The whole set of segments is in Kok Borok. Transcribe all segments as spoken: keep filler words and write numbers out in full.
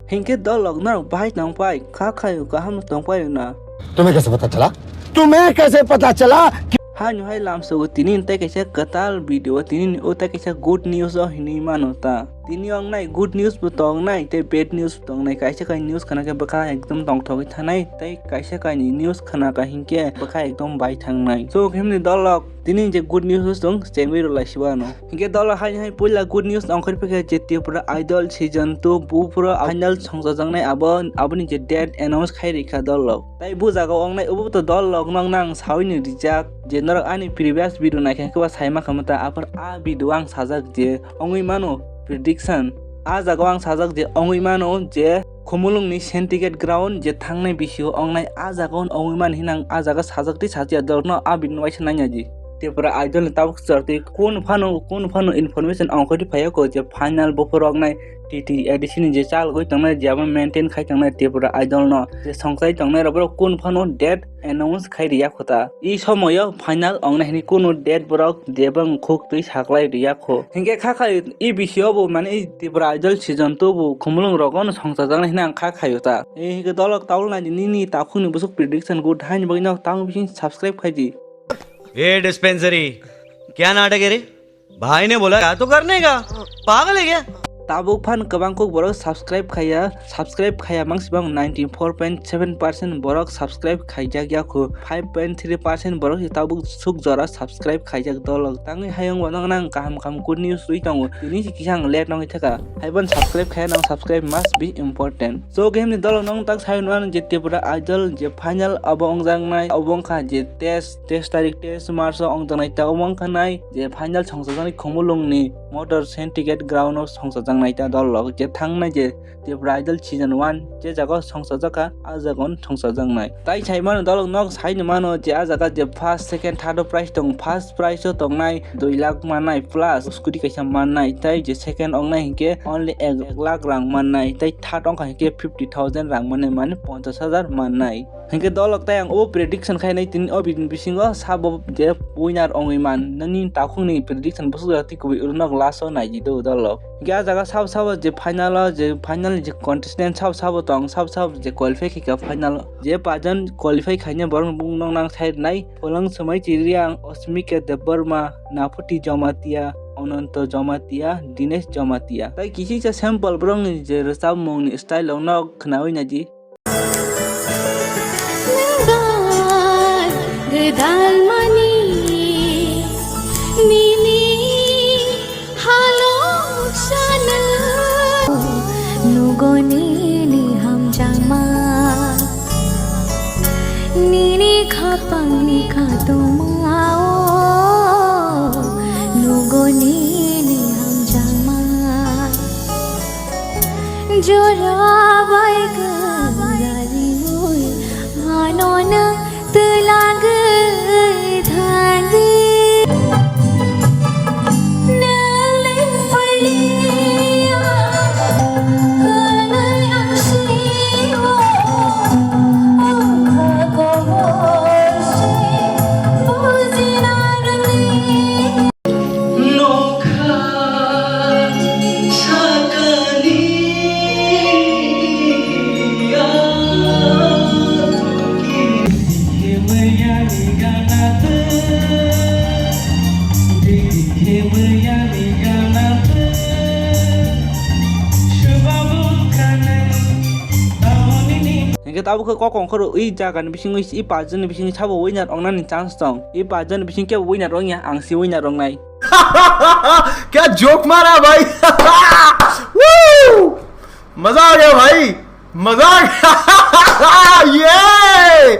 Hinkhe dolok norok bahai tongpai, kha khayo kaham tongpai na. तुम्हें कैसे पता चला? तुम्हें कैसे पता चला? Haino hai lamsogo tini tei kaisa kwtal video, tini o tei kaisa good news o hinwi mano ta. Tini wngnai good news bo tongnai tei bad news bo tongnai. Kaisa kai news khana khe bwkha ekdom tongthogwi thanai tei kaisa kaini news khana ka hinkhe bwkha ekdom bai thangnai. So himni dolok tini je good news o chwng chengwi rwlai sibano. Hinkhe dolok haini hai puila good news ongkhorwi phikha je Tripura Idol season two buphuru final songchajaknai abo, aboni je date announce khai rikha dolok. Tai bu jaga wngnai obo to dolok nokno ang sawini rijak je norok ani previous video naikha khe ba saima khamata aphar a video ang sajak je ongwi mano prediction. A jaga ang sajak je ongwi mano je Khumulwngni Syndicate Ground je thangnai bisio wngnai a jaga ongwi mani hinang a jaga sajak tei sajya dolokno a video waisa nangya di. Tripura Idol ni tabuk chwrtwi kun phano kun phano information ongkhorwi phaiya ko je final buphuru wngnai T T A D C ni je chalgwi tongnai je abo maintain khai tongnai Tripura Idol no je songchai tongnai rok borok kun phano date announce khai riya kho ta. I somoyo final ongna hini kunu date borok jebang khuk twi saklai riya kho. Hinkhe kha khai i bisio bo mane i Tripura Idol season two bo Khumulwng rogo no songchajaknai hini ang kha khayo ta. I hinkhe dolok taul nai nini takhukni busuk prediction good haini bagwi nok tamo bising subscribe khai di. ए डिस्पेंसरी, क्या नाटक है रे? भाई ने बोला क्या तो करने का, पागल है क्या? Tabuk phan kwbang kuk borok subscribe khaiya, subscribe khaiya mangsibang ninety four point seven percent borok subscribe khaijak yakho, five point three percent borok se tabuk suk jora subscribe khaijak dolok. Tangwi hayung bo nang kaham kaham good news rwi tongo. Tini se kisa ang late nangwi thaka. Haiban subscribe khaiya nang subscribe must be important. So game ni dolok nang tak sayo nang je Tripura Idol je final abo ongjaknai abo wngkha je test test tarik test March o ongjaknai ta abo wngkha nai je final songchajaknai Khumulwngni Motor Syndicate Ground o songchajaknai ta dolok je thangnai je Tripura Idol season one je jaga o songchajakha a jaga o songchajaknai. Tai sai mano dolok nok sai ni mano je a jaga je first, second, third o prize tong, first prize o tongnai dui lakh mannai plus scooty kaisa mannai, tai je second ongnai hinkhe only ek lakh rang mannai, tai third ongkha hinkhe fifty thousand rang mannai, mane ponchash hajar mannai. Hinkhe dolok tai ang o prediction khainai tini o bini bisingo sabo je winner ongwi man. Nini takhukni prediction bwswk jora twi kubui oro nok last o naidi do dolok. Hinkhe a jaga sabo sabo je final o je final ni je contestant sabo sabo tong sabo sabo je qualify khaika final o. Je pajon qualify khaina borok bung nok nang sai nai Pholong Swmai Chiriang, Osmika Debbarma, Naphuti Jamatia, Ononto Jamatia, Dinesh Jamatia. Tai kisi kisa sample borokni je rwchapmungni style rokno khwnawi naidi. Nang gwdal mani nini halok sana nugo nini hamjakma nini khapangni katongmao nugo nini hamjakma. Jora bai kwrwi ui ano nwng twlangwi thangdi. Nwng le phailiya, kwrwi ang sio, o kha kobor se bujina rwngni. Nokha sakani ya. Hinkhe tabuk khe kok ongkhoro i jaga ni bisingo i pajani bisingo sabo winner ongnani chance tong. I pajani bising kebo winner ongya, ang si winner ongnai. क्या जोक मारा भाई। Woo! मजा आ गया भाई, मजा आ गया। ये।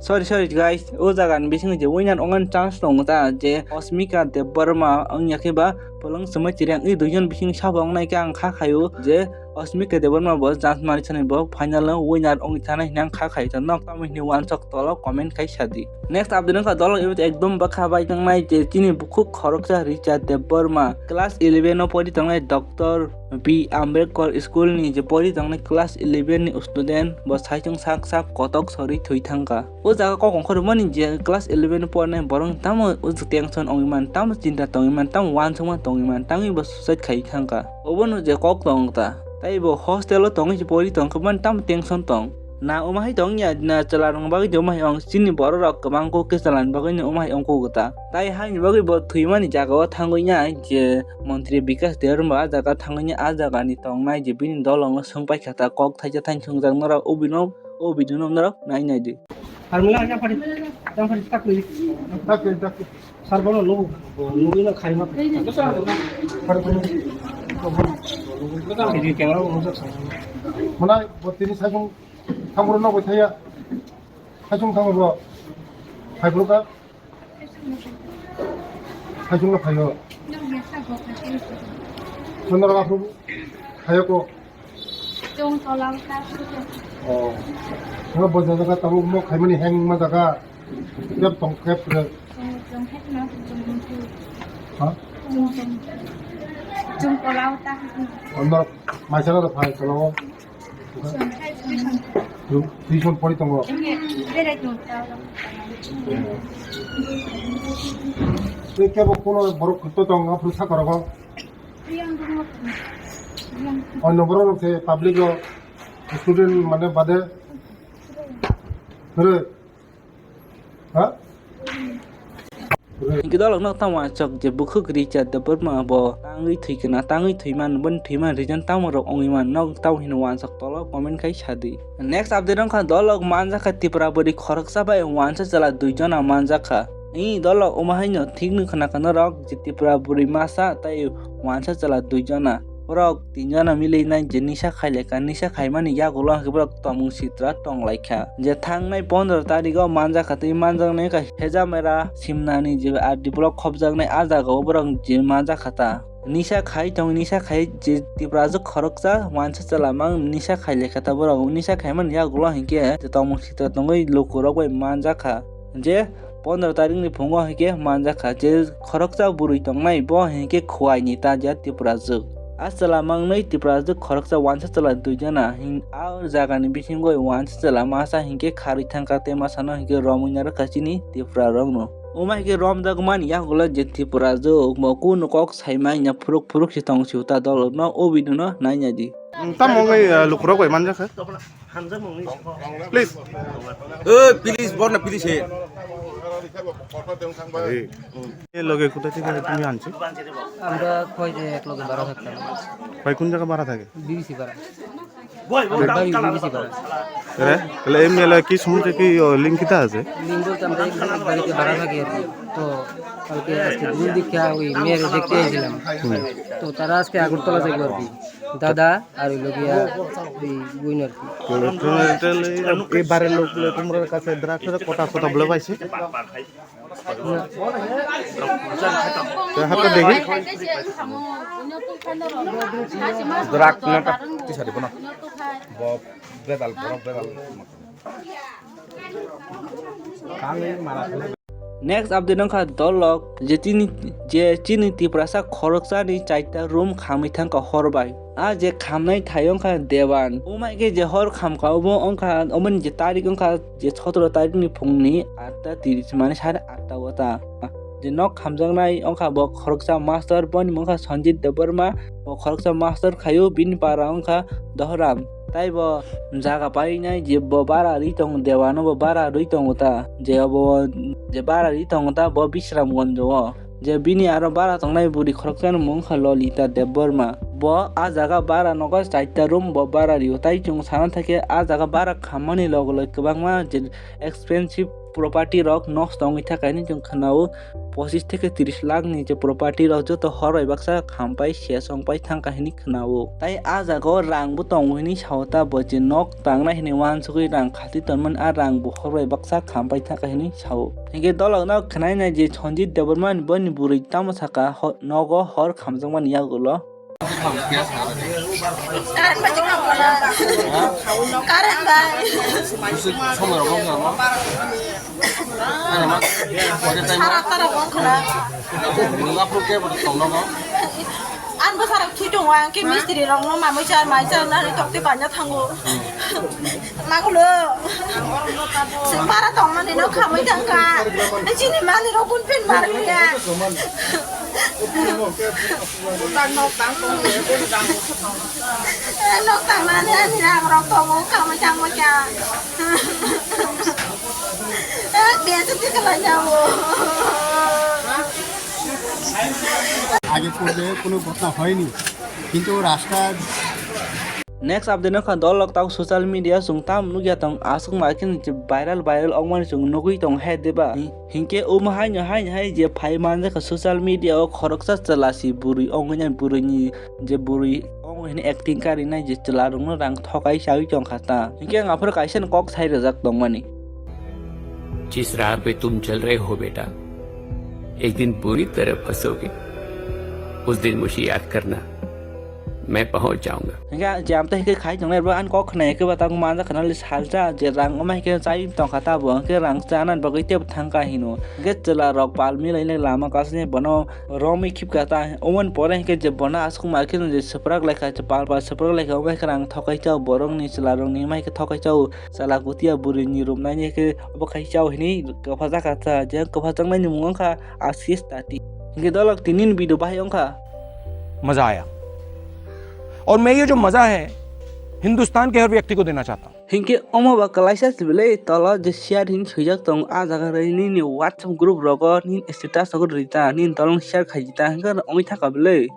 Sorry, sorry guys, o jaga ni bisingo je winner ongnani chance tongo ta, je Osmika Debbarma wngya khe ba Pholong Swmai Chiriang, i duijon bising sabo ongnai khe ang kha khaio je Osmika Debbarma bo chance mani sani bo final o winner wngwi thanai hinwi ang kha khai tong nok tamo hinwi wansok tolo comment khai sadi. Next update wngkha dolok ibo ekdom bwkha bai tongnai je chini bukhuk khoroksa Richard Debbarma class eleven o pori tongnai Doctor B Ambedkar school ni je pori tongnai class eleven ni student bo saichung sak sak kotok sori thwi thangkha. O Jaga kok ongkhormani je class eleven pornai borok tamo ujuk tension ongwi man, tamo chinta tongwi man, tamo uansukma tongwi man, tangwi bo suicide khai thangkha. Obono je kok tong ta. Tai bo hostel o tongwi se pori tongkha man tamo tension tong. Na omo hai tong ya, na chwla rok bagwi de omo hai ong, chini borok rok kwbang kok khe chwla ni bagwi no omo hai ong kok ta. Tai haini bagwi bo thwimani jaga o thangwi ya je montri Bikash Debbarma a jaga thangwi ya, a jaga ni tongnai je bini dol rok no swng paikha ta, kok thaisa thaini swngjak norok o bino, o video no norok nai nai di. Harmila, yang padi, yang padi, tak ni. Tak ni, tak ni. Sar bono lugu, lugu na khai ma. Padi, padi. Ini camera ko masa. Mana buat ini saya pun tanggur no buat saya. Saya pun tanggur lo. Hai bro ka. Haichung no phaio. Chondro babu phaio ko. Chwng tola ta. Oh. Nga bo jaga tabuk mo khaimani hang ma jaga. Kep tong kep re. Chwng, chwng hek na, chwng mungsu. Ha? Chwng, chwng. Chwng tola ta. Ondor maisala da phai tola. Tuition pori tongo. Tei kebo kono borok khuto tong aphuru sakorogo. Onno borok rok se public rok student mane bade. Hore. Ha? Hingke dolok nog tamo achok je bukhuk Richard Debbarma bo tangwi thwi kana, tangwi thwi man, boni thwi man reason tamo rok ongwi man, nog tamo hino wansok tolo comment khai sadi. Next update wngkha dolok manjakha Tripura bwrwi khoroksa bai wansa chwla dui jona manjakha. Ee dolok omo haino thik nw khna kana rok je Tripura bwrwi masa tai wansa chwla dui jona. Borok tin jona mili nai je nisa khai lekha, nisa khaimani yagulo hwnkhe borok tongmung sitra tong laikha. Je thangnai pondro tarikgo manjakha tei manjaknai wngkha Hejamera Simnani je R D block khopjaknai, a jagao borok je manjakha ta. Nisa khai tong, nisa khai je Tiprajwk khoroksa wansa chwla mang nisa khai lekha ta borok. Nisa khaimani yagulo hinkhe je tongmung sitra tongwi lukurok bai manjakha. Je pondro tarikni phungo hinkhe manjakha je khoroksa bwrwi tongnai bo hinkhe Khowai ni ta je Tiprajwk. A chwla mangnwi Tiprajwk khoroksa wansa chwla dui jona hin-, a jagani bisingo wansa chwla masa hinkhe kharwi thangkha tei masano hinkhe romwi narwkha chini Tiprarokno. Omo hinkhe romjak mani yagulo je Tiprajwk bo kunu kok saimanya phuruk phuruk se tong sio ta dolokno o video no naina di. Tamo wngwi, ah, lukurok bai manjakha. Please. Oi, please, borna please he. এই লগে কোথা থেকে তুমি আনছো? আমরা কয় যে এক লগে ভাড়া থাকতাম। ভাই কোন জায়গা ভাড়া থাকে? বিবিসি ভাড়া। বাড়ি বিবিসি ভাড়া। আরে, তাহলে এই মেলা কি সম্বন্ধে কি, ও, লিঙ্ক কিতা আছে? লিঙ্ক বলতে আমরা এক বাড়িতে ভাড়া থাকি আর কি। তো কালকে আজকে দুই দীক্ষা ওই মেয়ের দেখতে এসেছিলাম। হুম। তো তারা আজকে আগরতলা যাইবো আর কি। দাদা আর হইলো গিয়া এই বোন আর কি। তো, তো, তাহলে এই বাড়ির লোক, তোমার কাছে দ্রাক্ষার কটা, কটা বলে পাইছে? তো হাতে দেখি। Drak na tak tisari bono. Bo bedal, borok bedal. Next update wngkha dolok je chini, je chini Tiprasa khoroksani chaita room khamwi thangkha hor bai. A je khamnai thai wngkha Dewan. Omo hai khe je hor khamkha obo wngkha, omoni je tarik wngkha je sotoro tarikni phungni atta tiris, mane sare atta o ta. Je nok khamjaknai wngkha bo khoroksa master, boni mung wngkha Sanjit Debbarma, bo khoroksa master khaio, bini para wngkha Dohram. Tai bo jaga painai je bo bara rwi tongo, Dewano bo bara rwi tongo ta. Je obo je bara rwi tongo ta bo Bisramganj o. Je bini aro bara tongnai bwrwi khoroksani mung wngkha Lolita Debbarma. Bo a jaga bara nogo chaita room bo bara rio. Tai chwng sana thakhe a jaga bara khammani logo loi kwbangma je expensive property rok nosto wngwi thaka hinwi chwng khwnao, pochis theke tris lakh ni je property rok joto hor bai baksa khampai se songpai thangkha hinwi khwnao. Tai a jaga o rang bo tongo hinwi sao ta, bo je nok tangnai hinwi uansugwi rang khatwi tonmani, a rang bo hor bai baksa khampai thangkha hinwi sao. Hinkhe dolok no khwnai nai je Sanjit Debbarma ni boni bwrwi tamo saka ho-, nogo hor khamjakmani yagulo. Sara tara bong khna. Ang bwsarok thwi tongo, ang khe mistri rokno mamwi char mai char nani tokti paina thango. Magulo. Para tongmani no khamwi thangkha. Chini mali rok kun pin bar kha. Nok tang nani ani rang rok tongo khamwi thangwi kha. Biasa tika lai jawo. আগে পূর্বে কোনো ঘটনা হয়নি, কিন্তু রাস্তার Next update no kha dolok tau social media chwng tam nukya tong aswk ma khe viral viral ongmani chwng nugwi tong he diba? Hinkhe omo haino haino hai je phai manjakha social media o khoroksa chwla si bwrwi ongwi nai bwrwini je bwrwi ongwi hwnwi acting karinai je chwla rokno rang thokai chawi tongkha ta. Hinkhe ang aphuru kaisa no kok sai rwjak tongmani. जिस राह पे तुम चल रहे हो बेटा, एक दिन बुरी तरह फंसोगे। उस दिन मुझे याद करना, मैं पहुंच जाऊंगा। Hinkhe je amtwi hinkhe khai tongnai bo ani kok khna hinkhe ba tabuk manjak khna le salsa je rang omo hinkhe chai tongkha ta bo hinkhe rang chana bagwi tebo thangkha hino. Hinkhe chwla rok pal milai le lama kasne bono romwi khipkha ta. Omoni pore hinkhe je bono aswk ma khe je swprak laikha, je pal pal swprak laikha, omo hinkhe rang thokai chao borokni chwla rokni omo hinkhe thokai chao. Chala kutia bwrwini rumnaini khe obo khai chao hinwi kwphajakha ta, je kwphajaknaini mung wngkha Ashish Tati. Hinkhe dolok tinini video bahai wngkha. मजा आया। और मैं ये जो मजा है हिंदुस्तान के हर व्यक्ति को देना चाहता हूँ। Hinkhe omo ba kwlaisa se belai tolo je share hinwi swijak tongo, ah jaga rwi nini WhatsApp group rogo nini status rogo rwi ta, nini dolong share khai di ta, hinkhe ongwi thangkha belai.